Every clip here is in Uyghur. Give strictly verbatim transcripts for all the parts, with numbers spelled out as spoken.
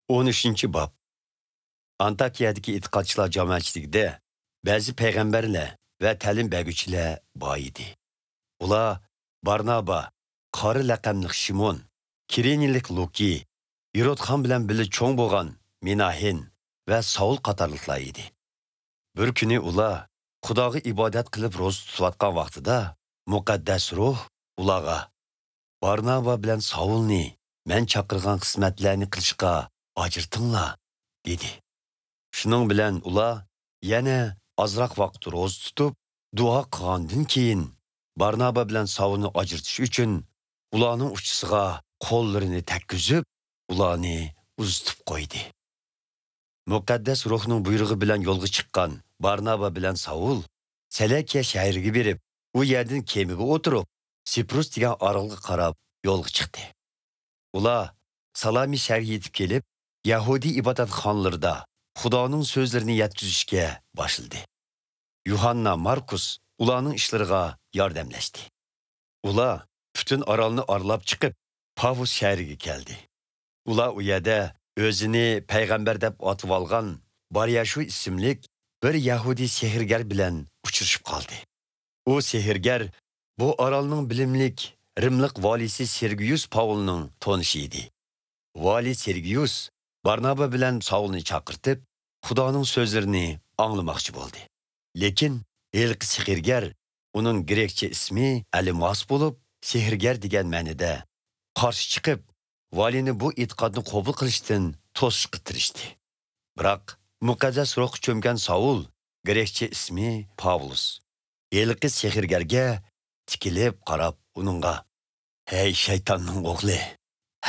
ئون ئۈچىنچى باب. ئانتاكىيەدىكى ئېتىقادچىلار جامائەتچىلىكىدە بەزى پەيغەمبەرلەر ۋە تەلىم بەرگۈچىلەر بار ئىدى. ئۇلار بارنابا، قارى لەقەملىك شىمون، كىرېنىيلىك لۇكى، ھېرودخان بىلەن بىللە چوڭ بولغان مېناھېن ۋە ساۋۇل قاتارلىقلار ئىدى. بىر كۈنى ئۇلار خۇداغا ئىبادەت قىلىپ روزا تۇتۇۋاتقان ۋاقتىدا، مۇقەددەس روھ ئۇلارغا، «بارنابا بىلەن ساۋۇلنى مەن چاقىرغان خىزمەتلەرنى قىلىشقا ئاجرىتىڭلار» دېدى. شۇنىڭ بىلەن ئۇلار يەنە ئازراق ۋاقىت روزا تۇتۇپ، دۇئا قىلغاندىن كېيىن، بارنابا بىلەن ساۋۇلنى ئاجرىتىش ئۈچۈن ئۇلارنىڭ ئۇچىسىغا قوللىرىنى تەگكۈزۈپ، ئۇلارنى ئۇزىتىپ قويدى. مۇقەددەس روھنىڭ بۇيرۇقى بىلەن يولغا چىققان بارنابا بىلەن ساۋۇل سەلەكىيە شەھىرىگە بېرىپ، ئۇ يەردىن كېمىگە ئولتۇرۇپ، سىپرۇس دېگەن ئارالغا قاراپ يولغا چىقتى. ئۇلار سالامى شەھەرگە يېتىپ كېلىپ، يەھۇدىي ئىبادەتخانىلىرىدا خۇدانىڭ سۆزلىرىنى يەتكۈزۈشكە باشلىدى. يۇھاننا ماركۇس ئۇلارنىڭ ئىشلىرىغا ياردەملەشتى. ئۇلار پۈتۈن ئارالنى ئارىلاپ چىقىپ، پافوس شەھىرىگە كەلدى. ئۇلار ئۇ يەردە ئۆزىنى پەيغەمبەر دەپ ئاتىۋالغان بارياشۇ ئىسىملىك بىر يەھۇدىي سېھىرگەر بىلەن ئۇچرىشىپ قالدى. ئۇ سېھىرگەر بۇ ئارالنىڭ بىلىملىك رىملىق ۋالىسى سېرگىيۇس پاۋلنىڭ تونۇشى ئىدى. ۋالىي سېرگىيۇس بارنابا بىلەن ساۋۇلنى چاقىرتىپ، خۇدانىڭ سۆزلىرىنى ئاڭلىماقچى بولدى. لېكىن ھېلىقى سېھىرگەر، ئۇنىڭ گرېكچە ئىسمى ئەلىماس بولۇپ، سېھىرگەر دېگەن مەنىدە، قارشى چىقىپ، ۋالىينى بۇ ئېتىقادنى قوبۇل قىلىشتىن توسۇشقا تىرىشتى. بىراق، مۇقەددەس روھقا چۆمگەن ساۋۇل، گرېكچە ئىسمى پاۋلۇس، ھېلىقى سېھىرگەرگە تىكىلىپ قاراپ ئۇنىڭغا، «ھەي شەيتاننىڭ ئوغلى،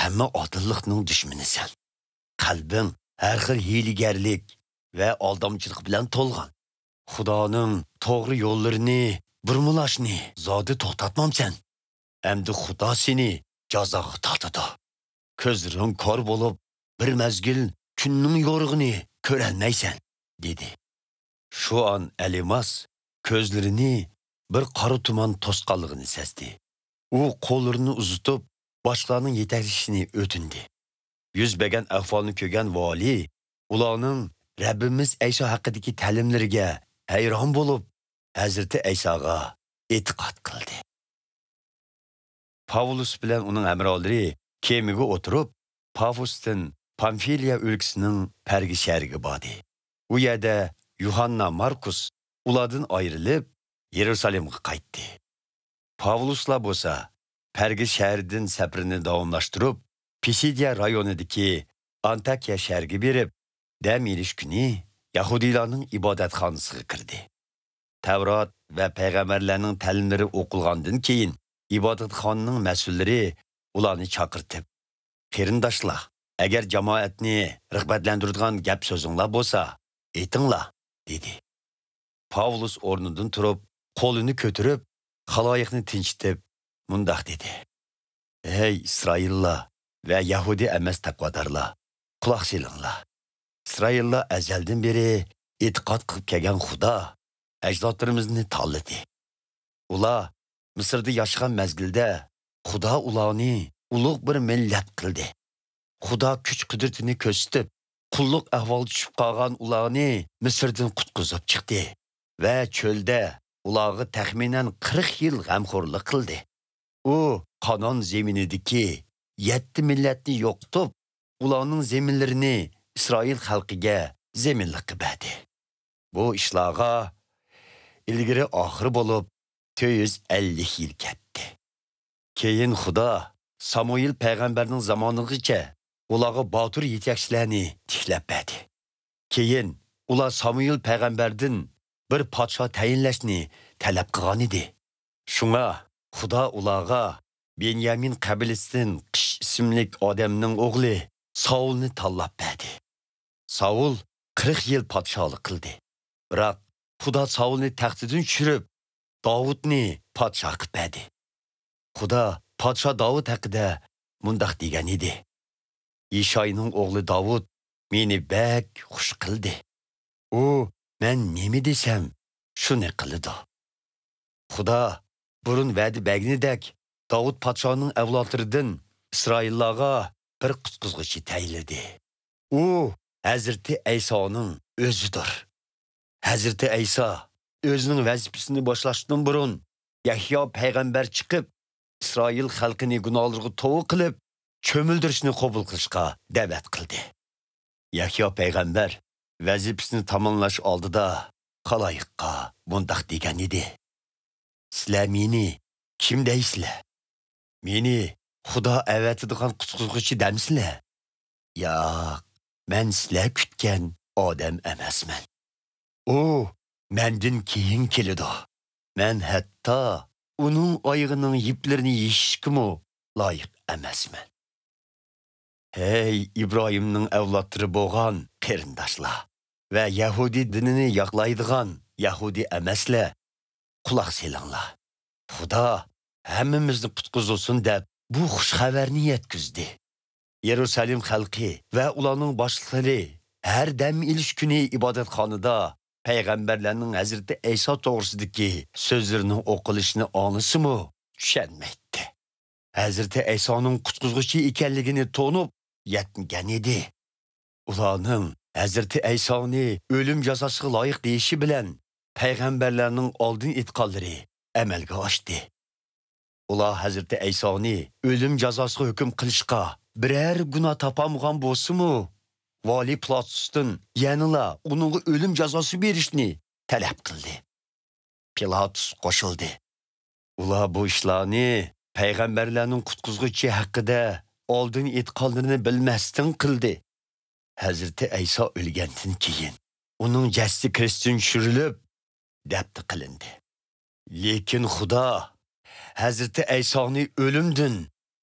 ھەممە ئادىللىقنىڭ دۈشمىنى سەن. قەلبىڭ ھەر خىل ھىيلىگەرلىك ۋە ئالدامچىلىق بىلەن تولغان. خۇدانىڭ توغرا يوللىرىنى بۇرمىلاشنى زادى توختاتمامسەن؟ ئەمدى خۇدا سېنى جازاغا تارتىدۇ. كۆزلىرىڭ كور بولۇپ، بىر مەزگىل كۈننىڭ يورۇقىنى كۆرەلمەيسەن» دېدى. شۇ ئان ئەلىماس كۆزلىرىنى بىر قارا تۇمان توسقانلىقىنى سەزدى. ئۇ قوللىرىنى ئۇزىتىپ، باشقىلارنىڭ يېتەكلىشىنى ئۆتۈندى. يۈز بەرگەن ئەھۋالنى كۆرگەن ۋالىي ئۇلارنىڭ رەببىمىز ئەيسا ھەققىدىكى تەلىملىرىگە ھەيران بولۇپ، ھەزرىتى ئەيساغا ئېتىقاد قىلدى. پاۋلۇس بىلەن ئۇنىڭ ھەمراھلىرى كېمىگە ئولتۇرۇپ، پافوستىن پامفىلىيە ئۆلكىسىنىڭ پەرگە شەھىرىگە باردى. ئۇ يەردە يۇھاننا ماركۇس ئۇلاردىن ئايرىلىپ، يېرۇسالېمغا قايتتى. پاۋلۇسلار بولسا پەرگە شەھىرىدىن سەپىرىنى داۋاملاشتۇرۇپ، پىسىدىيە رايونىدىكى ئانتاكىيە شەھىرىگە بېرىپ، دەم ئېلىش كۈنى يەھۇدىيلارنىڭ ئىبادەتخانىسىغا كىردى. تەۋرات ۋە پەيغەمبەرلەرنىڭ تەلىملىرى ئوقۇلغاندىن كېيىن، ئىبادەتخانىنىڭ مەسئۇللىرى ئۇلارنى چاقىرتىپ، «قېرىنداشلار، ئەگەر جامائەتنى رىغبەتلەندۈرىدىغان گەپ سۆزۈڭلار بولسا، ئېيتىڭلار» دېدى. پاۋلۇس ئورنىدىن تۇرۇپ، قولىنى كۆتۈرۈپ، خالايىقنى تىنچىتىپ، مۇنداق دېدى: «ھەي ئىسرائىللار ۋە يەھۇدىي ئەمەس تەقۋادارلار، قۇلاق سېلىڭلار! ئىسرائىللار ئەزەلدىن بېرى ئېتىقاد قىلىپ كەلگەن خۇدا ئەجدادلىرىمىزنى تاللىدى. ئۇلار مىسىردا ياشىغان مەزگىلدە خۇدا ئۇلارنى ئۇلۇغ بىر مىللەت قىلدى. خۇدا كۈچ-قۇدرىتىنى كۆرسىتىپ، قۇللۇق ئەھۋالىغا چۈشۈپ قالغان ئۇلارنى مىسىردىن قۇتقۇزۇپ چىقتى ۋە چۆلدە ئۇلارغا تەخمىنەن قىرىق يىل غەمخورلۇق قىلدى. ئۇ قانان زېمىنىدىكى يەتتە مىللەتنى يوقىتىپ، ئۇلارنىڭ زېمىنلىرىنى ئىسرائىل خەلقىگە زېمىنلىققا بەردى. بۇ ئىشلارغا ئىلگىرى ئاخىر بولۇپ تۆت يۈز ئەللىك يىل كەتتى. كېيىن خۇدا سامۇئېل پەيغەمبەرنىڭ زامانىغىچە ئۇلارغا باتۇر يېتەكچىلەرنى تىكلەپ بەردى. كېيىن ئۇلار سامۇئېل پەيغەمبەردىن بىر پادىشاھ تەيىنلەشنى تەلەپ قىلغانىدى. شۇڭا خۇدا ئۇلارغا بېنيامىن قەبىلىسىدىن قىش ئىسىملىك ئادەمنىڭ ئوغلى ساۋۇلنى تاللاپ بەردى. ساۋۇل قىرىق يىل پادىشاھلىق قىلدى. بىراق خۇدا ساۋۇلنى تەختىدىن چۈشۈرۈپ، داۋۇتنى پادىشاھ قىلىپ بەردى. خۇدا پادىشاھ داۋۇت ھەققىدە مۇنداق دېگەن ئىدى: «يىشاينىڭ ئوغلى داۋۇت مېنى بەك خۇش قىلدى. ئۇ مەن نېمە دېسەم، شۇنى قىلىدۇ.» خۇدا بۇرۇن ۋەدە بەرگىنىدەك، داۋۇت پادىشاھنىڭ ئەۋلادلىرىدىن ئىسرائىللارغا بىر قۇتقۇزغۇچى تەيىنلىدى. ئۇ ھەزرىتى ئەيسانىڭ ئۆزىدۇر. ھەزرىتى ئەيسا ئۆزىنىڭ ۋەزىپىسىنى باشلاشتىن بۇرۇن، يەھيا پەيغەمبەر چىقىپ، ئىسرائىل خەلقىنى گۇناھلىرىغا توۋا قىلىپ، چۆمۈلدۈرۈشنى قوبۇل قىلىشقا دەۋەت قىلدى. يەھيا پەيغەمبەر ۋەزىپىسىنى تاماملاش ئالدىدا خالايىققا مۇنداق دېگەن ئىدى: «سىلەر مېنى كىم دەيسىلەر؟ مېنى خۇدا ئەۋەتىدىغان قۇتقۇزغۇچى دەمسىلەر؟ ياق، مەن سىلەر كۈتكەن ئادەم ئەمەسمەن. ئۇ مەندىن كېيىن كېلىدۇ. مەن ھەتتا ئۇنىڭ ئايىغىنىڭ يىپلىرىنى يېشىشكىمۇ لايىق ئەمەسمەن.» ھەي، ئىبراھىمنىڭ ئەۋلادلىرى بولغان قېرىنداشلار ۋە يەھۇدىي دىنىنى ياقلايدىغان يەھۇدىي ئەمەسلەر، قۇلاق سېلىڭلار. خۇدا ھەممىمىزنى قۇتقۇزسۇن دەپ، بۇ خۇش خەۋەرنى يەتكۈزدى. يېرۇسالېم خەلقى ۋە ئۇلارنىڭ باشلىقلىرى ھەر دەم ئېلىش كۈنى ئىبادەتخانىدا پەيغەمبەرلەرنىڭ ھەزرىتى ئەيسا توغرىسىدىكى سۆزلىرىنىڭ ئوقۇلۇشىنى ئاڭلىسىمۇ، چۈشەنمەيتتى. ھەزرىتى ئەيسانىڭ قۇتقۇزغۇچى ئىكەنلىكىنى تونۇپ يەتمىگەن ئىدى. ئۇلارنىڭ ھەزرىتى ئەيسانى ئۆلۈم جازاسىغا لايىق دېيىشى بىلەن پەيغەمبەرلەرنىڭ ئالدىن ئېيتقانلىرى ئەمەلگە ئاشتى. ئۇلار ھەزرىتى ئەيسانى ئۆلۈم جازاسىغا ھۆكۈم قىلىشقا بىرەر گۇناھ تاپالمىغان بولسىمۇ، ۋالىي پىلاتۇستىن يەنىلا ئۇنىڭغا ئۆلۈم جازاسى بېرىشنى تەلەپ قىلدى. پىلاتۇس قوشۇلدى: «ئۇلار بۇ ئىشلارنى پەيغەمبەرلەرنىڭ قۇتقۇزغۇچى ھەققىدە ئالدىن ئېيتقانلىرىنى بىلمەستىن قىلدى.» ھەزرىتى ئەيسا ئۆلگەندىن كېيىن، ئۇنىڭ جەسىتى كرېستتىن چۈشۈرۈلۈپ، دەپنە قىلىندى. لېكىن خۇدا ھەزرىتى ئەيسانى ئۆلۈمدىن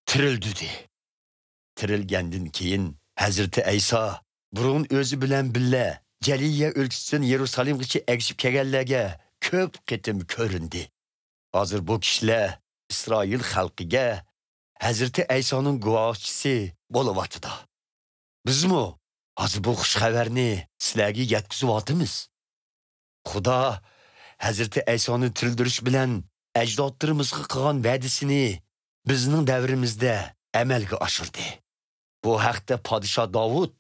تىرىلدۈردى. تىرىلگەندىن كېيىن، ھەزرىتى ئەيسا بۇرۇن ئۆزى بىلەن بىللە جەلىيە ئۆلكىسىدىن يېرۇسالېمغىچە ئەگىشىپ كەلگەنلەرگە كۆپ قېتىم كۆرۈندى. ھازىر بۇ كىشىلەر ئىسرائىل خەلقىگە ھەزرىتى ئەيسانىڭ گۇۋاھچىسى بولۇۋاتىدۇ. بىزمۇ ھازىر بۇ خۇش خەۋەرنى سىلەرگە يەتكۈزۈۋاتىمىز. خۇدا ھەزرىتى ئەيسانى تىرىلدۈرۈش بىلەن ئەجدادلىرىمىزغا قىلغان ۋەدىسىنى بىزنىڭ دەۋرىمىزدە ئەمەلگە ئاشۇردى. بۇ ھەقتە پادىشاھ داۋۇت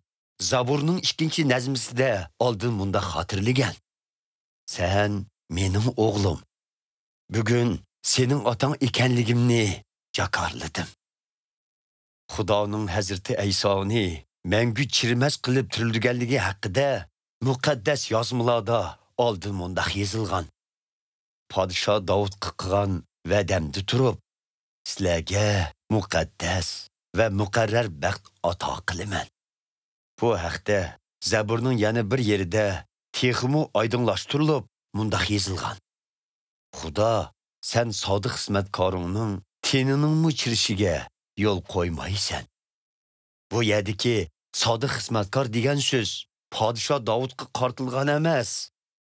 زەبۇرنىڭ ئىككىنچى نەزمىسىدە ئالدىن مۇنداق خاتىرىلىگەن: «سەن مېنىڭ ئوغلۇم. بۈگۈن سېنىڭ ئاتاڭ ئىكەنلىكىمنى جاكارلىدىم.» خۇدانىڭ ھەزرىتى ئەيسانى مەڭگۈ چىرىمەس قىلىپ تىرىلدۈرگەنلىكى ھەققىدە مۇقەددەس يازمىلاردا ئالدىن مۇنداق يېزىلغان: «پادىشاھ داۋۇتقا قىلغان ۋەدەمدە تۇرۇپ، سىلەرگە مۇقەددەس ۋە مۇقەررەر بەخت ئاتا قىلىمەن.» بۇ ھەقتە زەبۇرنىڭ يەنە بىر يېرىدە تېخىمۇ ئايدىڭلاشتۇرۇلۇپ مۇنداق يېزىلغان: «خۇدا، سەن سادىق خىزمەتكارىڭنىڭ تېنىنىڭمۇ چىرىشىگە يول قويمايسەن.» بۇ يەردىكى سادىق خىزمەتكار دېگەن سۆز پادىشاھ داۋۇتقا قارىتىلغان ئەمەس.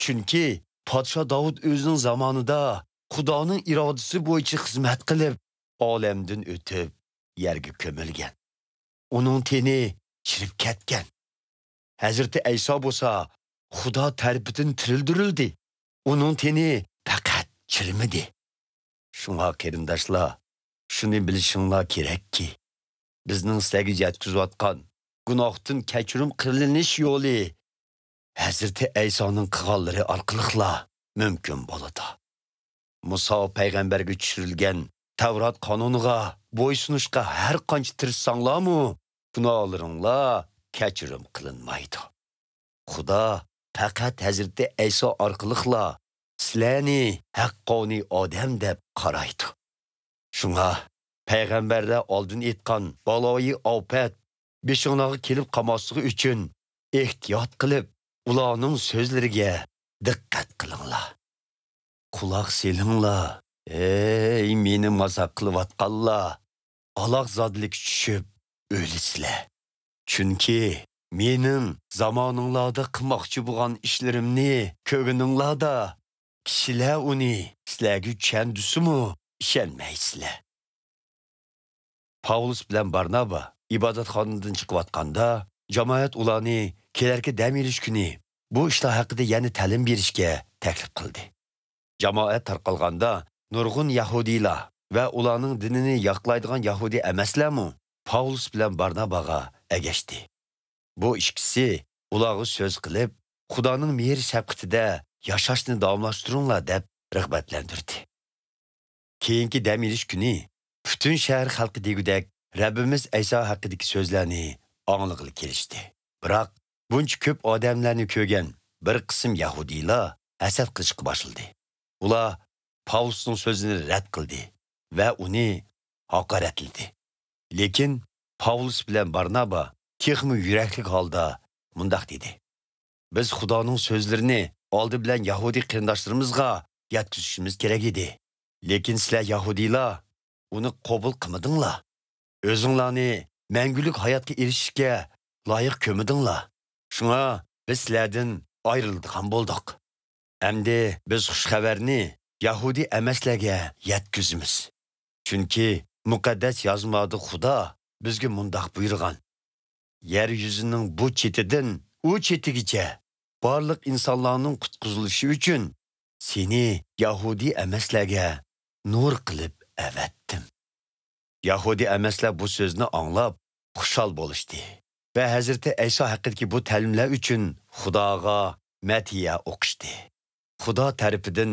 چۈنكى پادىشاھ داۋۇت ئۆزىنىڭ زامانىدا خۇدانىڭ ئىرادىسى بويىچە خىزمەت قىلىپ، ئالەمدىن ئۆتۈپ، يەرگە كۆمۈلگەن. ئۇنىڭ تېنى چىرىپ كەتكەن. ھەزرىتى ئەيسا بولسا خۇدا تەرىپىدىن تىرىلدۈرۈلدى. ئۇنىڭ تېنى پەقەت چىرىمىدى. شۇڭا قېرىنداشلار، شۇنى بىلىشىڭلار كېرەككى، بىزنىڭ سىلەرگە يەتكۈزۈۋاتقان گۇناھتىن كەچۈرۈم قىلىنىش يولى ھەزرىتى ئەيسانىڭ قىلغانلىرى ئارقىلىقلا مۇمكىن بولىدۇ. مۇسا پەيغەمبەرگە چۈشۈرۈلگەن تەۋرات قانۇنىغا بويسۇنۇشقا ھەر قانچە تىرىشساڭلارمۇ، گۇناھلىرىڭلار كەچۈرۈم قىلىنمايدۇ. خۇدا پەقەت ھەزرىتى ئەيسا ئارقىلىقلا سىلەرنى ھەققانىي ئادەم دەپ قارايدۇ. شۇڭا پەيغەمبەرلەر ئالدىن ئېيتقان بالايى ئاپەت بېشىڭلارغا كېلىپ قالماسلىقى ئۈچۈن ئېھتىيات قىلىپ، ئۇلارنىڭ سۆزلىرىگە دىققەت قىلىڭلار. قۇلاق سېلىڭلار، ئەي مېنى مازاق قىلىۋاتقانلار، ئالاقزادىلىككە چۈشۈپ ئۆلىسىلەر. چۈنكى مېنىڭ زامانىڭلاردا قىلماقچى بولغان ئىشلىرىمنى كۆرگىنىڭلاردا، كىشىلەر ئۇنى سىلەرگە چۈشەندۈرسىمۇ ئىشەنمەيسىلەر. پاۋلۇس بىلەن بارنابا ئىبادەتخانىدىن چىقىۋاتقاندا، جامائەت ئۇلارنى كېلەركى دەم ئېلىش كۈنى بۇ ئىشلار ھەققىدە يەنە تەلىم بېرىشكە تەكلىپ قىلدى. جامائەت تارقالغاندا، نۇرغۇن يەھۇدىيلار ۋە ئۇلارنىڭ دىنىنى ياقلايدىغان يەھۇدىي ئەمەسلەرمۇ پاۋلۇس بىلەن بارناباغا ئەگەشتى. بۇ ئىككىسى ئۇلارغا سۆز قىلىپ، خۇدانىڭ مېھىر-شەپقىتىدە ياشاشنى داۋاملاشتۇرۇڭلار دەپ رىغبەتلەندۈردى. كېيىنكى دەم ئېلىش كۈنى پۈتۈن شەھەر خەلقى دېگۈدەك رەببىمىز ئەيسا ھەققىدىكى سۆزلەرنى ئاڭلىغىلى كېلىشتى. بىراق بۇنچە كۆپ ئادەملەرنى كۆرگەن بىر قىسىم يەھۇدىيلار ھەسەت قىلىشقا باشلىدى. ئۇلار پاۋلۇسنىڭ سۆزىنى رەت قىلدى ۋە ئۇنى ھاقارەتلىدى. لېكىن پاۋلۇس بىلەن بارنابا تېخىمۇ يۈرەكلىك ھالدا مۇنداق دېدى: «بىز خۇدانىڭ سۆزلىرىنى ئالدى بىلەن يەھۇدىي قېرىنداشلىرىمىزغا يەتكۈزۈشىمىز كېرەك ئىدى. لېكىن سىلەر يەھۇدىيلار ئۇنى قوبۇل قىلمىدىڭلار. ئۆزۈڭلارنى مەڭگۈلۈك ھاياتقا ئېرىشىشكە لايىق كۆرمىدىڭلار. شۇڭا بىز سىلەردىن ئايرىلىدىغان بولدۇق. ئەمدى بىز خۇش خەۋەرنى يەھۇدىي ئەمەسلەرگە يەتكۈزىمىز. چۈنكى مۇقەددەس يازمىدا خۇدا بىزگە مۇنداق بۇيرۇغان: يەر يۈزىنىڭ بۇ چېتىدىن ئۇ چېتىگىچە بارلىق ئىنسانلارنىڭ قۇتقۇزۇلۇشى ئۈچۈن سېنى يەھۇدىي ئەمەسلەرگە نۇر قىلىپ ئەۋەتتىم.» يەھۇدىي ئەمەسلەر بۇ سۆزنى ئاڭلاپ خۇشال بولۇشتى ۋە ھەزرىتى ئەيسا ھەققىدىكى بۇ تەلىملەر ئۈچۈن خۇداغا مەدھىيە ئوقۇشتى. خۇدا تەرىپىدىن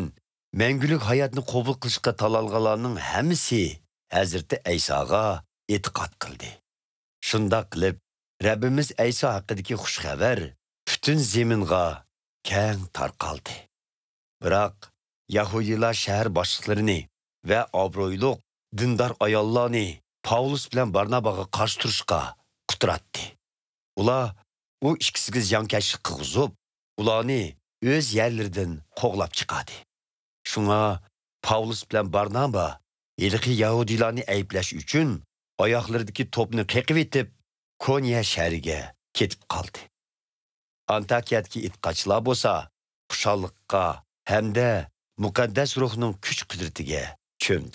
مەڭگۈلۈك ھاياتنى قوبۇل قىلىشقا تالالغانلارنىڭ ھەممىسى ھەزرىتى ئەيساغا ئېتىقاد قىلدى. شۇنداق قىلىپ، رەببىمىز ئەيسا ھەققىدىكى خۇش خەۋەر پۈتۈن زېمىنغا كەڭ تارقالدى. بىراق يەھۇدىيلار شەھەر باشلىقلىرىنى ۋە ئابرۇيلۇق دىندار ئاياللارنى پاۋلۇس بىلەن بارناباغا قارشى تۇرۇشقا قۇتراتتى. ئۇلار ئۇ ئىككىسىگە زىيانكەشلىك قىلغۇزۇپ، ئۇلارنى ئۆز يەرلىرىدىن قوغلاپ چىقاردى. شۇڭا پاۋلۇس بىلەن بارنابا ھېلىقى يەھۇدىيلارنى ئەيىبلەش ئۈچۈن ئاياغلىرىدىكى توپنى قېقىۋېتىپ، كونيە شەھىرىگە كېتىپ قالدى. ئانتاكىيەدىكى ئېتىقادچىلار بولسا خۇشاللىققا ھەمدە مۇقەددەس روھنىڭ كۈچ-قۇدرىتىگە چۆمدى.